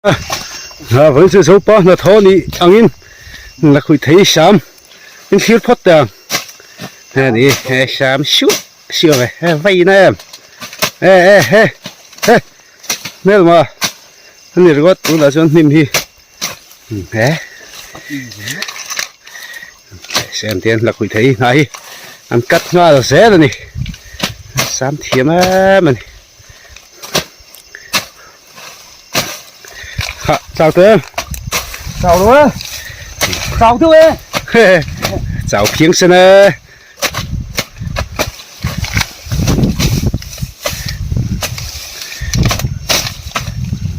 A vawiin chu Zopa hnathawh nih angin lakhuih thei sam in thlir phawt teh ang heni he sam suah suah ve he vaina em e e he he hmelma ani ringawt tunah chuan hnim hi he sem te hian lakhuih thei hnah hi an cut nghal zel ani sam thiam em ani. Ha, chau te. Chau lo e. Chau deuh e. Chau phiang sen e.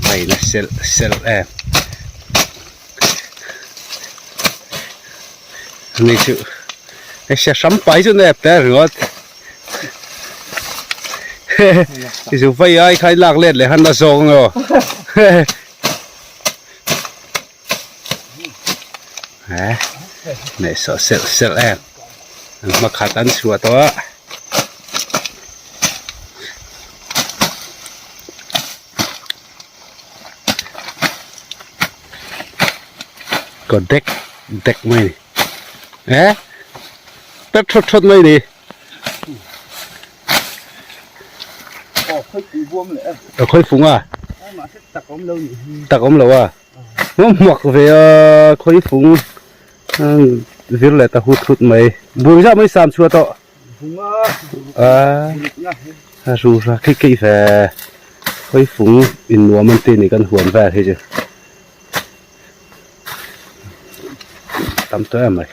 Mai na sel sel em. Ni chu. Hei se hram pai chu nep te ringawt. Ti chu vai ai khai lak let leh han la zawk ang aw. He nei sawh selh selh em. An hma khat an chhuah tawh a. Kaw dek dek mai ni. E pet thawt thawt mai ni. A khawi fung a tak awm lo a hmuak ve a khawi fung vir leh ta hut hut mai bur zah mai sam chhuah tawh a ru ra khi khi ve khawi fung in nuam an ti ni kan huam vel hi chu tam tawh em mai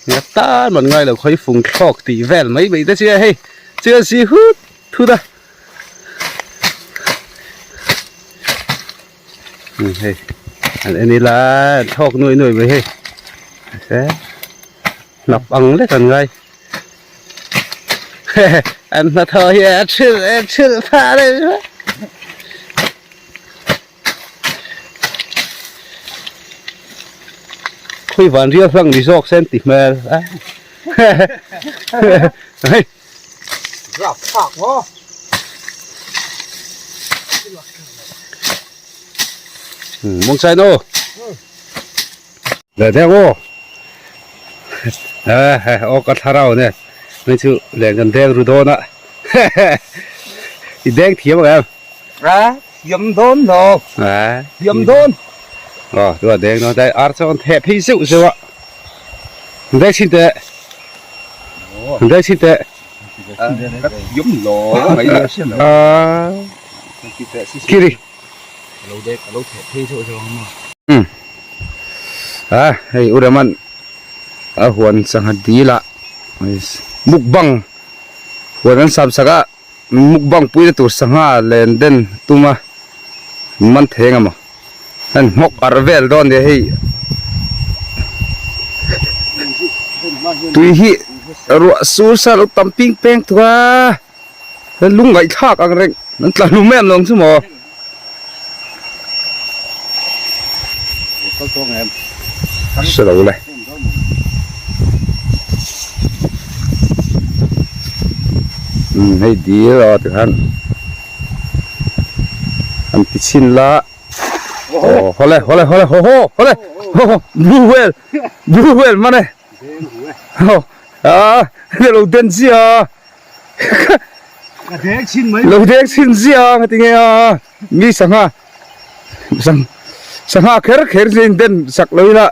nga tan man ngai lo khawi fung thlawk tih vel mai mai te chu hei chu an si hut thut a hei an en ila an thlawk nuai nuai mai hei se hnap ang lek an ngai an hnathawh hi a thil a thil phah reng. Khawi van rial hlang ni zawk sen ti hmel a hei Rap thlak maw Mong sai no Để theo ô Ô ka thlarau nè Nên chu leng kan deng ru dawn a I deng thiam ang em A thiam dawn lo. A thiam dawn. Aw tua deng dawn dai ar chuan theh phei zeuh zeuh a. Deng chin teh. Deng chin teh. Ka thiam lo mai lo sia lo. A kiri. Lo dek lo theh phei zeuh zeuh ang ma. Um. A hei uraman a huan sangha dil ah mukbang huan an sam sak a. Mukbang puina tur sangha len den tum a man theng a maw heng hmawk arh vel dawn nia hei tui hi ruah sur sa lo tam ping peng tuk a lung ngaihthlak ang reng an tla hlum em lo ang chu maw. Hre lo le. Umm hei dil aw tikhan an ti chhin la aw hawle hawle hawle haw haw hawle haw haw blue whale blue whale man e haw ah lo den chiah a. Ka deng chhin mai. Lo deng chhin zia nga tinge a mi sangha sang sangha kher kher zin den sak lo ila.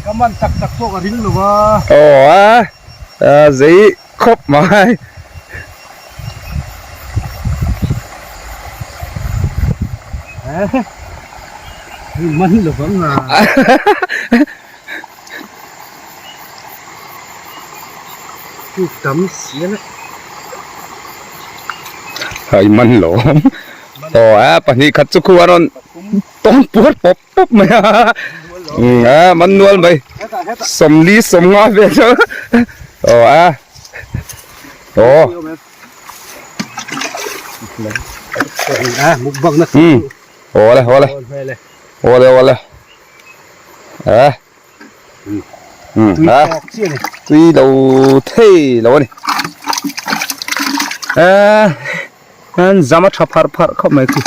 Ka man tak tak pawh ka ring lo a. Aw a zei khawp mai. Man lo vang a. Tube tam si a le. Hai man lo. Aw a pahnih khat chu khu a rawn tawng puar pawp pawp mai a. A man nual mai. Sawmli sawmnga vel chu. Aw a. Aw. Aw le aw le. Aw le aw le. A. Tui tawk chiah a ni. Tui lo thei lo a ni. Eh an zam a tha pharh pharh khawp mai khi.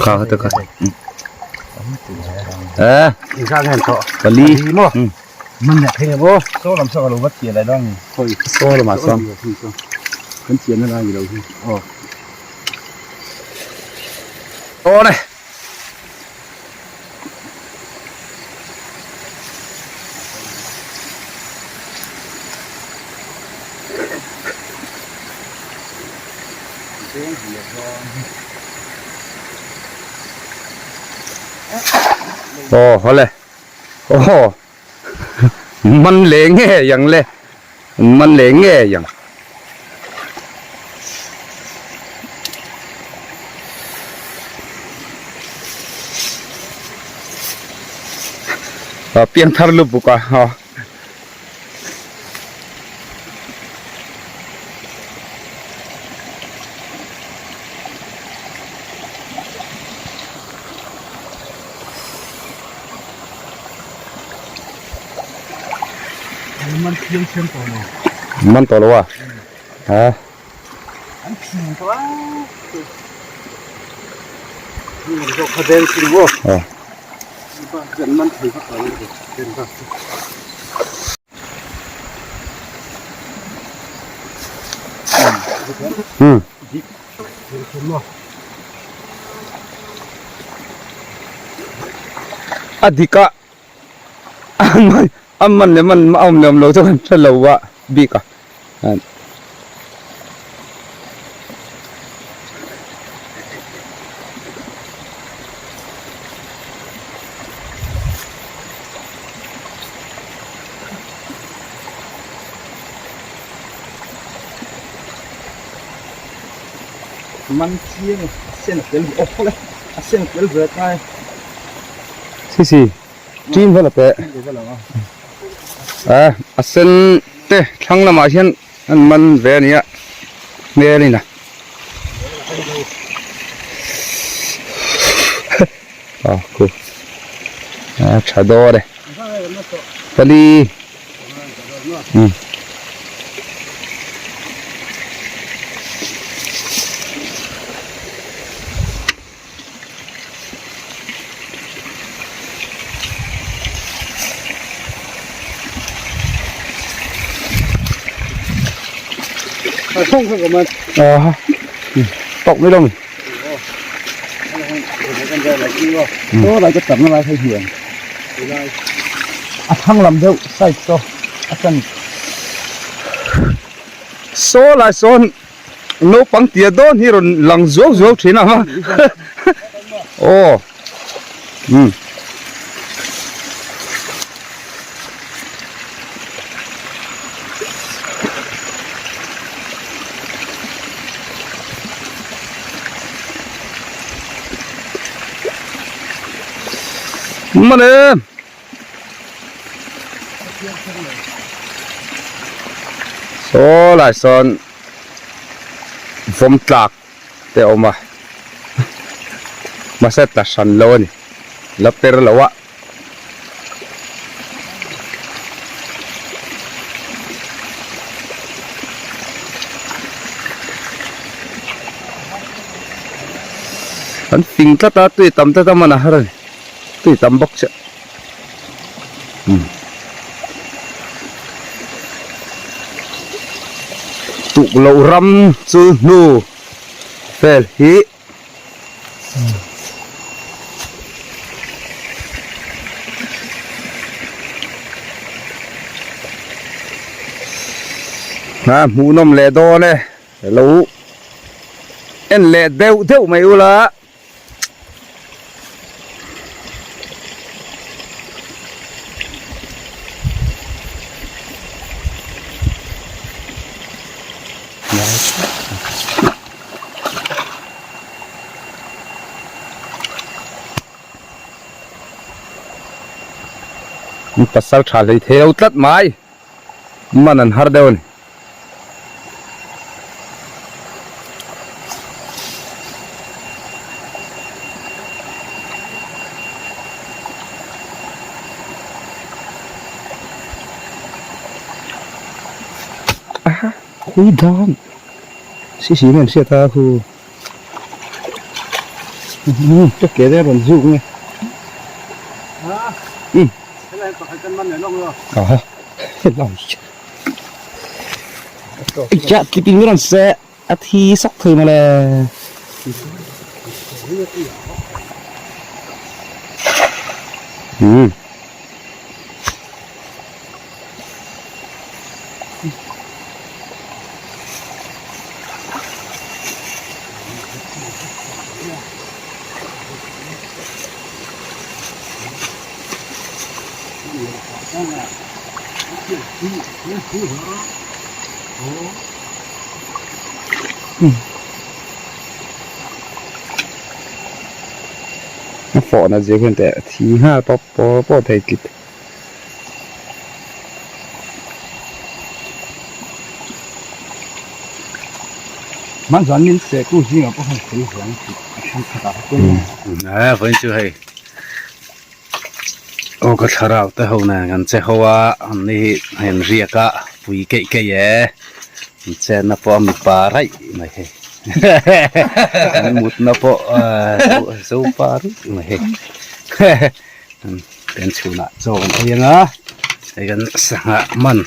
Kha kha te kha. Eh pali. Man leh phei emaw saw lam saw ka lo va chian lai dawn a ni. Saw lamah chuan. Kan chian na lai ni lo hi. Aw. Aw le. Aw haw le. Aw man leh ngei ang le man leh ngei ang. A piang thar lu buk a aw. Man thiam thiam tawh lo. Man tawh lo a. Ha. An phing tawh a. Ni zawk kha den sin wo. Ha. Ba jan man thei vak lo ni den ba. Hmm. A dik a a man leh man a awm leh awm lo chu kan hre lo a bik a. Man chiang a sen a tel ve aw le a sen a tel ve kai si si ṭin vel a peh a a sen te thlang lamah hian an man ve a nia hmel in a a khu a tha dawr e pali um. Ờ, tộc mới đông. Đó lại cái tầm nó lại thấy hiền. A thang lam deuh side saw a chan. Saw lai sawn naupang tia dawn hi rawn lang zuau zuau thin a aw um. Mane saw lai sawn vawm tlak te a awm a mahse tla hran lo a ni la per lo a. An fing tlat a tui tam tlat a man a har a ni tui tam bawk chiah umm tuk loh ram chu hnu vel hi. A hmuhnawm leh dawn e lo en leh deuh deuh mai ula. Pasal tha hlei thei lo tlat mai man an har deuh a ni. Khawi dan si si nge an hriat a khu ka ke te a rawn zuk nge umm aha helai eichah tlipin rawn seh a thi sawk thei mawle. Umm. A fawh nat zia khian teh thi nghal pawp pawp pawp thei tlit. Hman zan min seh tu zingah pawh khan thei hian a then khat ah a vawiin chu hei aw ka thlarau te ho nen kan che ho a an ni hi hei an riak a pui keih keih e an chenna pawh a mipa raih mai hei an mutna pawh zopa ruih mai hei. Kan chhunah chaw kan ei anga hei kan sangha man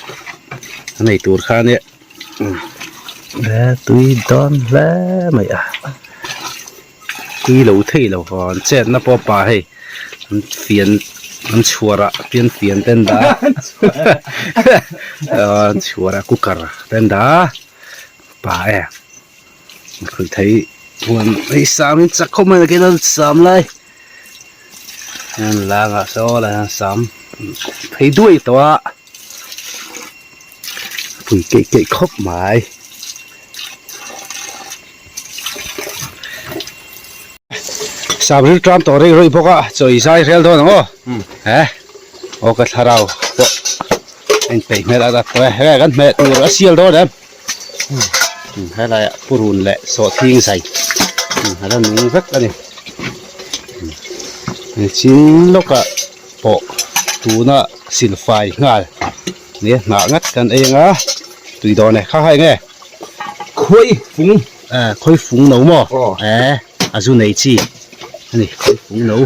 a nei tur kha ania he tui dawn hle mai a tui lo thei lo an chetna pawh pa hei an fian an chhuar ah pian fian te an dah a an chhuar ah cooker te an dah a pa e khawih thei huan hei sam in chak khawp mai nakin a sam lai. Hian langa saw lai hian sam phei duai tawh a pui keih keih khawp mai. Sam ril tram tawh rei rawih bawk a chaw i zai rel dawn ang aw he aw ka thlarau pawh a inpeih hmel a dat tawh e hei kan hmeh tur a sial dawn em helaiah purun leh sawhthing zai a la nung vek a ni. Chin lawkah pawh tuna silfai nghal nia hnah ngat kan ei anga tui dawn e kha kha eng nge khawi fung eh khawi fung no maw eh a zu nei chi a ni khawi fung no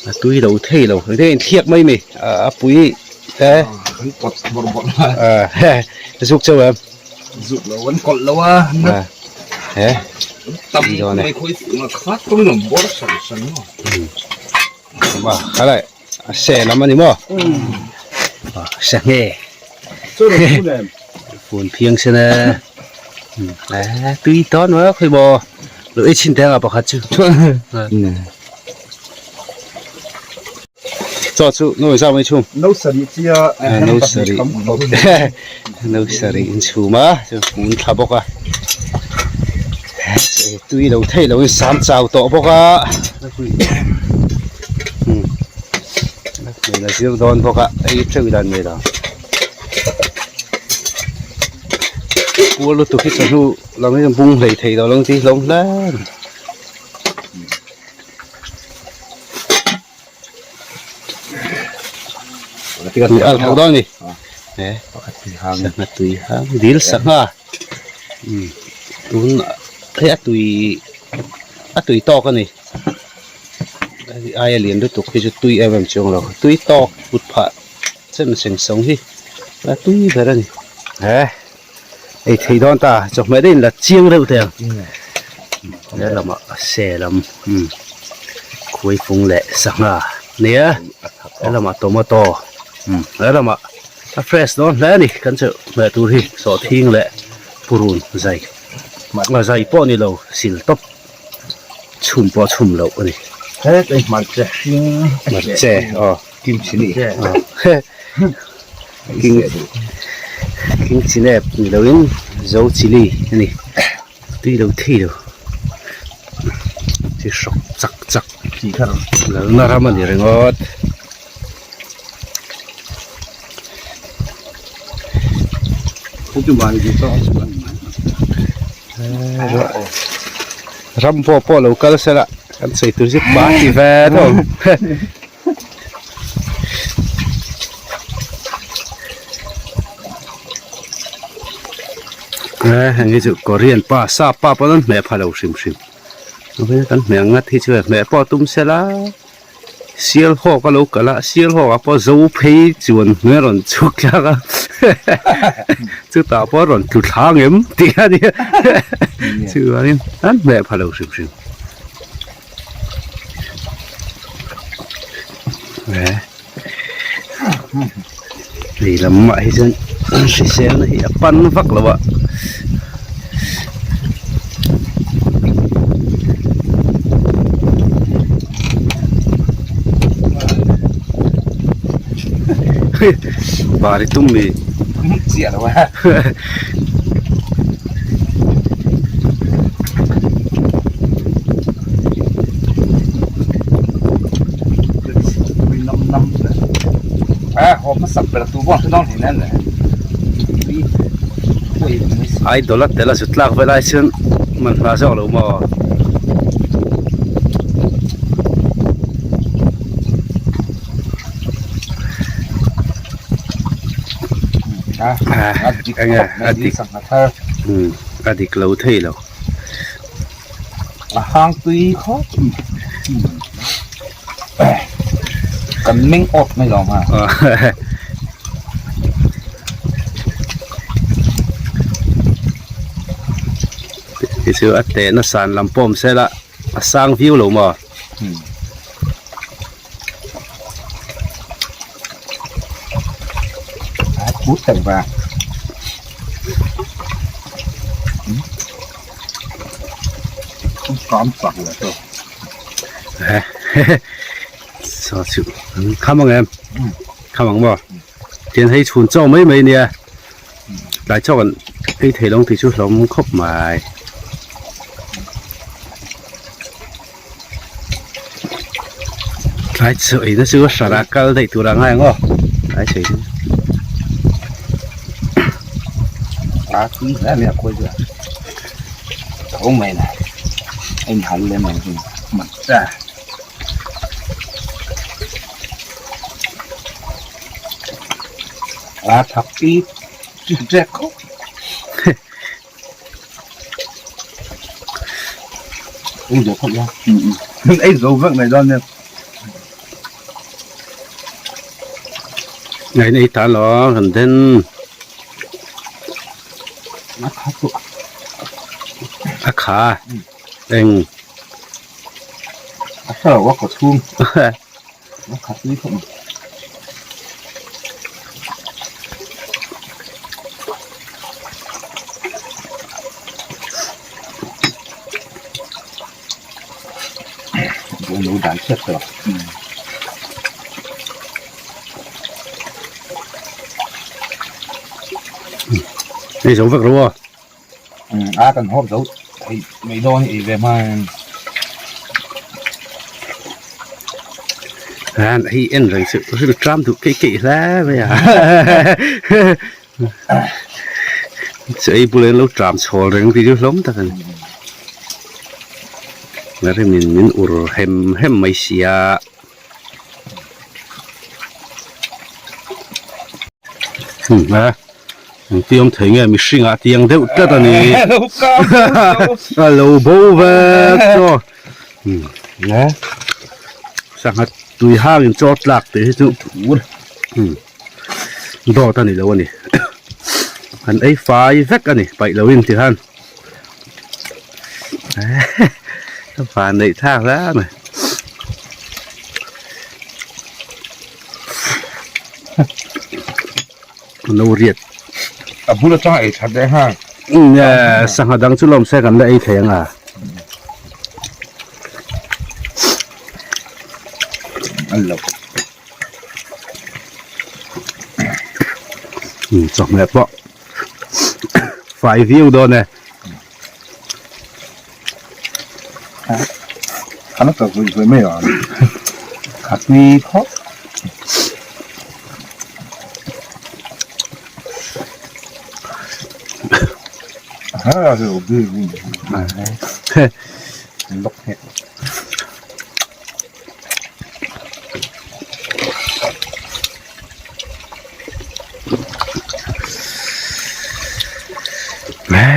a tui lo thei lo eng eng thliak mai mi a pui te an pawt bawrh bawrh a eh zuk chauh em. Zuk lo an kawlh lo a he tam mai khawi fung a khat tawng in bawr san san maw ma khalai a se lam ani maw se nge phun phiang sen e tui tawn mai khawi maw lo ei chhin teng a pakhat chu Chaw chu no zau mai chhum. No sarih chia no sarih no sarih in chhum a chu hmun thla bawk a tui lo thei lo in sam chau tawh bawk a hmel a zir dawn bawk a ei teuh dan mai lo kual lutuk hi chawhnu lam hi bung hlei thei lo lang tih hlawm hle a ni. Al thak dawn ni sangha tui hang dil sangha tun hei a tui a tui tawk a ni aia lian lutuk hi chu tui em em chuang lo tui tawk kut phah chem seng sawng hi a tui ber a ni he. Ei thei dawn ta chawhmeh te in la chiang reuh teh ang he lamah se lam umm khuai fung leh sangha nia he lamah tomato umm he lamah a fresh dawn hle a ni kan chawhmeh tur hi sawhthing leh purun zai a zai pawh ni lo sil tawp chhum pawh a chhum loh a ni. Hmarcha hring hmarcha aw kimchi ni King king chinep ni loin zo chili a ni tui lo thei lo chi hrawk chak chak lalna ram a ni ringawt. Ram pawh pawh lo kal sela kan sawi tur zet pa ti ve tawh. Heng hi chu Korean pa sap pa pawn an hmeh pha lo hrim hrim kan hmeh ang ngat hi chu hmeh pawh tum sela sial hawk a lo kal a sial hawk ah pawh zo phei chuan hmel rawn chhuk thlak a chutah pawh rawn tlu thlang em tih a nia chuvangin an hmeh pha lo hrim hrim. Lei lamah hi chuan hriselna hi a pan vak lo a. Bari tum mi. Chiah lo a. Idol a tel a zut tlak vel ai chuan man hna zawk lo maw. A dik lo thei lo. A hang tui khawp kan meng awt mai lo ma. Hi chu a tehna san lam pawh awm sela a sang viau lo maw. A cút tận vào. Cóm sặc rồi thôi. Sao chịu khăm ang em khăm ang maw tian hei chhun chaw mai mai nia tlai chaw kan ei thei lo ang tih chu hlawm khawp mai. Tlai chaw eina chu a hran ah kal daih tur a ngai ang aw tlai chaw eina A tui hle mai a khawi chu tho mai la a in hal lem ang chu man ta. A thak pi trek khawp. Ei zo khawp la. Ei zo vek mai dawn nia. Ngai nei ta lo kan den. A kha chu. A kha. Eng. A kha lo a kaw chhung. A kha tui khawp mai. Lo dan chhiat tawh. Ei zo vek lo a. A kan hawp zo thei mai dawn ei ve hma in. Han hei en reng chu rin tram duh keih keih hle mai a. Chu ei bula in lo tram chhawl reng tih chu hlawm tak a ni. Remin min ur hem hem mai sia. Engti awm thei nge mihring ah tiang deuh tlat a ni a lo bo vek chaw sangha tui hang in chaw tlak tih hi chu dawt a ni lo a ni an ei fai vek a ni paih lo in ti khan van neih thlak hle mai. No riat a bul atanga ei that leh nghal sangha dang chu lawm se kan la ei thei ang a an lo chawhmeh pawh fai viau dawn e Khana ta zui zui mai ang khatui khawp ha zo bi lok he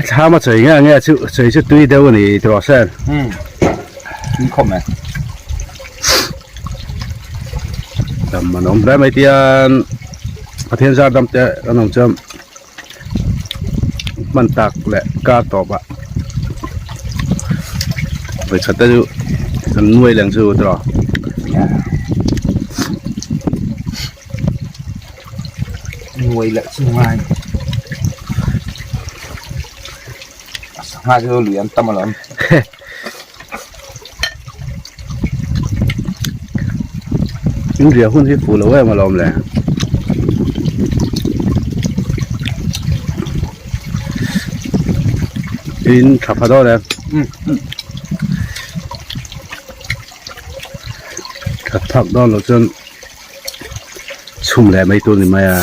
Thlam a chei nge nge chu chei chu tui deuh a ni tih rawh se. Umm tui khawp mai. Dam an awm hle mai tian Pathian zar dam te an awm chuan hman tak leh kar tawp ah vawikhat te chu an nuai leng chu tiraw. Nuai leh chu ngai a sangha chu lui an tam alawm. In riah hun hi fuh lo em alawm le. In tha pha dawn em? Tha phak dawn loh chuan chhum leh mai tur ni mai a.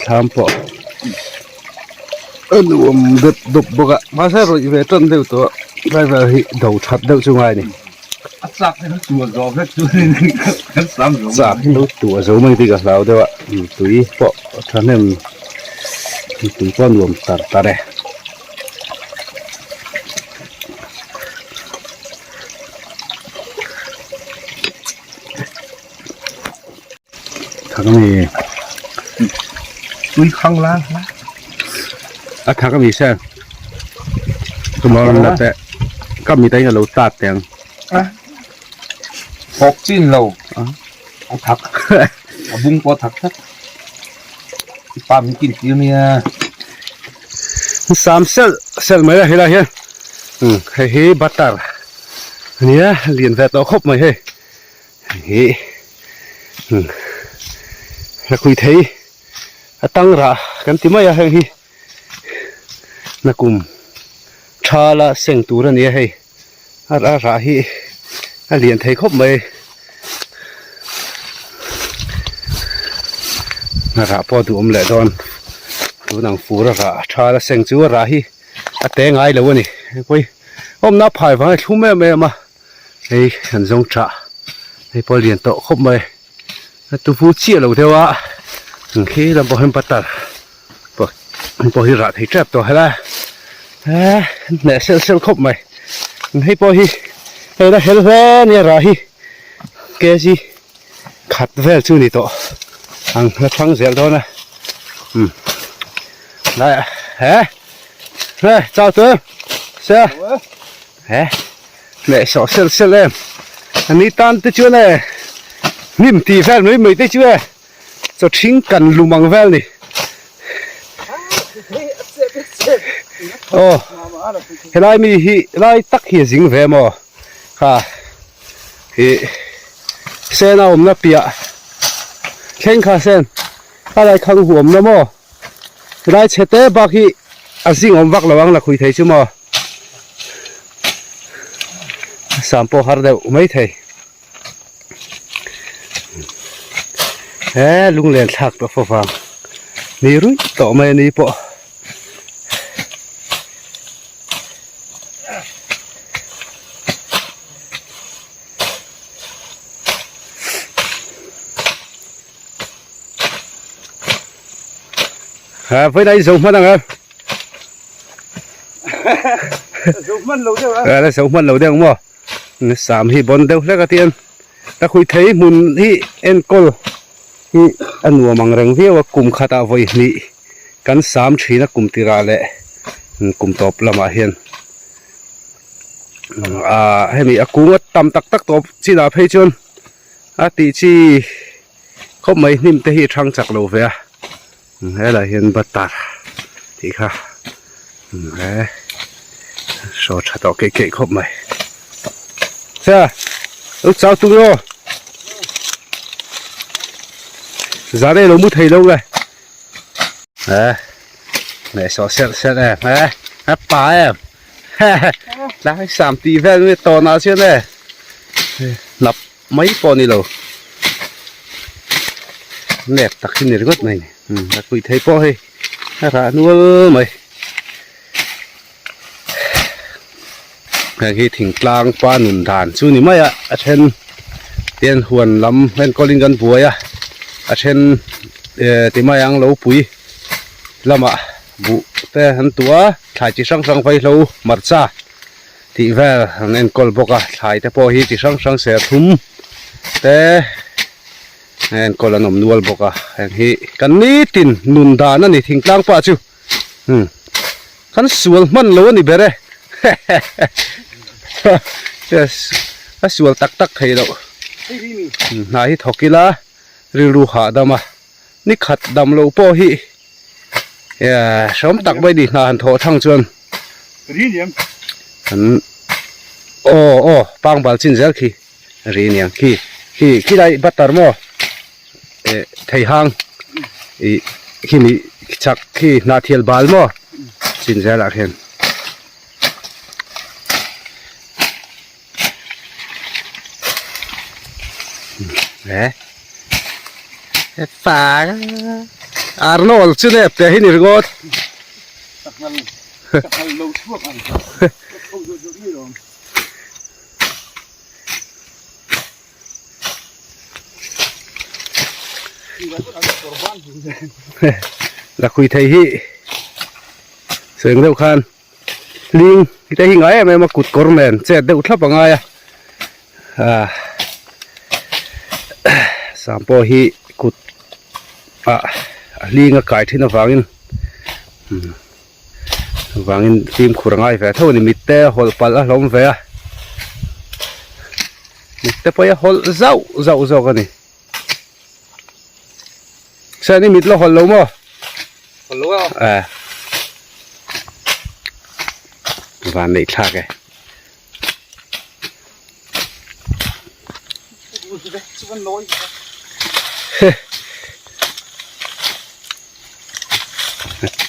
Thlam pawh a nuam deuh dawp bawk a mahse rawih ve tan deuh tawh driver hi do that deuh chu ngai a ni chak hi lo tuah zo mai tih ka hlau deuh a tui pawh a thahnem tui pawh a nuam tar tar e. Thak ami tui khang la a thak ami se tumah la te ka mi te lo tat teng a hawk chin lo a thak a bung pawh thak thak pa min kin tir nia sam sel sel mai a helai hian hei hi butter ania lian ve tawh khawp mai hei Hei hlakhui thei a tang rah kan ti mai a heng hi nakum tha la seng tur a ni a hei a rah hi a lian thei khawp mai a rah pawh a duhawm leh dawn tun ang fur a rah tha la seng chu a rah hi a te ngai lo a ni pawi awmna phai vang a thlum em em a. Hei an zawng tah hei pawh a lian tawh khawp mai a tuvu chiah lo deuh a ang khi lam pawh hian butter pawh pawh hi rah thei tep tawh helai eee hneh sel sel khawp mai hei pawh hi hei la hel hle ania rah hi kg khat vel chu ni tawh ang la thlang zel dawn a umm laiah he he chau chu se he. Leh sawh sel sel em a ni tan te chuan e hnim tih vel mai mai te chu e chaw thing kan lum ang vel ni aw helai mi hi lai tak hi a zing ve maw kha ih sen a awmna piah thleng kha sen a lai khang huamna maw helai chhe te bak hi a zing awm vak lo ang la khui thei chu maw. Sam pawh har deuh mai thei he lunglen thlak tawh fo vang ni ruih tawh mai a ni pawh ha vawiin a inzo hman ang em. Zo hman lo deuh a. La zo hman lo deuh maw. Sam hi bon deuh hlek a tian ka khui thei hmun hi enkawl hi a nuam ang reng viau a kum khatah vawi hnih kan sam thin a kum tirah leh kum tawp lamah hian ah hemi a kung a tam tak tak tawp chinah phei chuan a tih chi khawp mai hnim te hi a thang chak lo ve a. Helai hian butter tih kha he saw tha tawh keih keih khawp mai cha lo chau tung aw zan e lo mu thei lo nge he leh saw serh serh em he a pa em tlai sam tih vel mai tawnah chuan e hnap mai pawh a ni lo nep tak hi ni ringawt mai ni umm a kuih thei pawh hei a rah nual mai heng hi thingtlang pa nun dan chu ni mai a a then. Tian huan lam enkawlin kan buai a, a then eh ti mai ang lo pui lamah buh te an tuah a, thlai chi hrang hrang vaihlo hmarcha tih vel an enkawl bawk a, thlai te pawh hi chi hrang hrang serthlum te enkawl an awm nual bawk a, heng hi kan nitin nun dan a ni thingtlang pah chu. Hmm. Kan sual hman lo a ni ber e. Yes. A sual tak tak thei loh. Hna hi thawk ila rilru hahdam a. Ni khat dam lo pawh hi hrawm tak mai ni hna han thawh thang chuan. Kan aw aw pangbal chin zel khi ri niang khi khi khi lai butter maw. Eh theihang ih khimi chak khi hnahthial bal maw chin zelah khian. Eh hepa Arnold chu nep teh hi ni ringawt. Lakhui thei hi seng deuh khan hling te hi ngai em em a kut kawr nen chet deuh thlap a ngai a ah sam pawh hi kut ah a hling a kai thin avangin vangin fimkhur a ngai ve tho a ni mitte a hawlh palh a hlawm ve a mitte pawh hi a hawlh zauh zauh zawk a ni seni mit la hawlh lo maw hawlh lo a eh van neih thlak e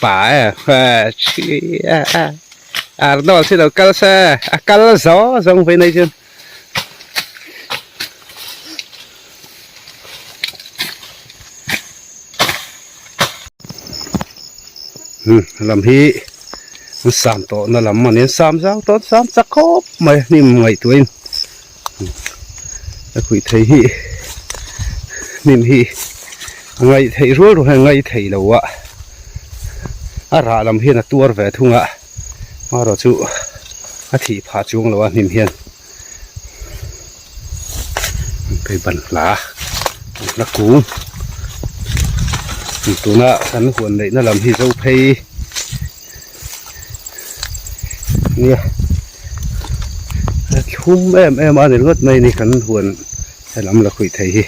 Pa e chi a Arnold si lo kal se a kal zo zawng ve nei chuan Hmm lam hi an sam tawh na lam ani an sam zau tawh an sam chak khawp mai hnim ngaihtuahin a khuih thei hi hnim hi a ngaih theih rual rual hian a ngaih theih lo a a rah lam hian a tuar ve thung a amaherawh chu a thih phah chuang lo a hnim hian hei banhla banhla kung tuna kan huan neihna lam hi zo phei nia a thlum em em a ni ringawt mai a ni kan huan helam la khuih thei hi.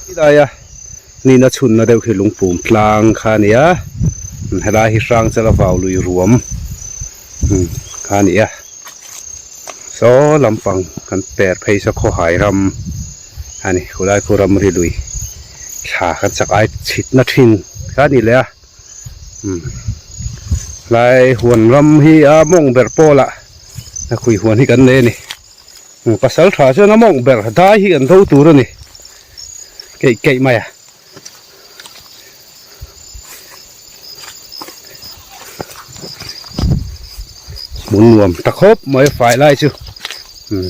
Helai a nihna chhunna deuh khi lungpum tlang kha a ni a helai hi Hrangchal a vau lui ruam kha a ni a saw lampang kan per phei saw khawhai ram a ni khulai khu ramri lui thla kan chak ai chhitna thin kha a ni leh a helai huan ram hi a mawng ber pawlah a khui huan hi kan nei a ni. Pasal tha chuan a mawng ber dai hi kan do tur a ni keih keih mai a. Hmun nuam ta khawp mai a fai lai chu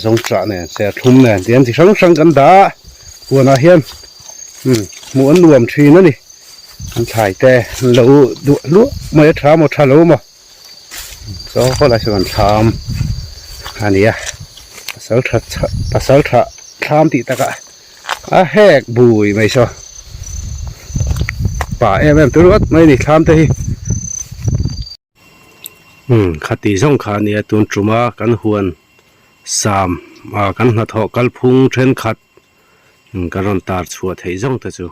zawng chah nen serthlum nen tiang chi hrang hrang kan dah a huanah hian hmuh an nuam thin a ni an thlai te an lo duah hluah mai a tha maw tha lo maw. Chaw kawlh ah chuan thlam a ni a pasal tha pasal tha thlam tih takah a hek bui mai saw pa em em tur ngawt mai a ni thlam te hi umm khati zawng kha a nia tun tuma kan huan sam ah kan hnathawh kalphung thenkhat kan rawn tar chhuah theih zawng te chu.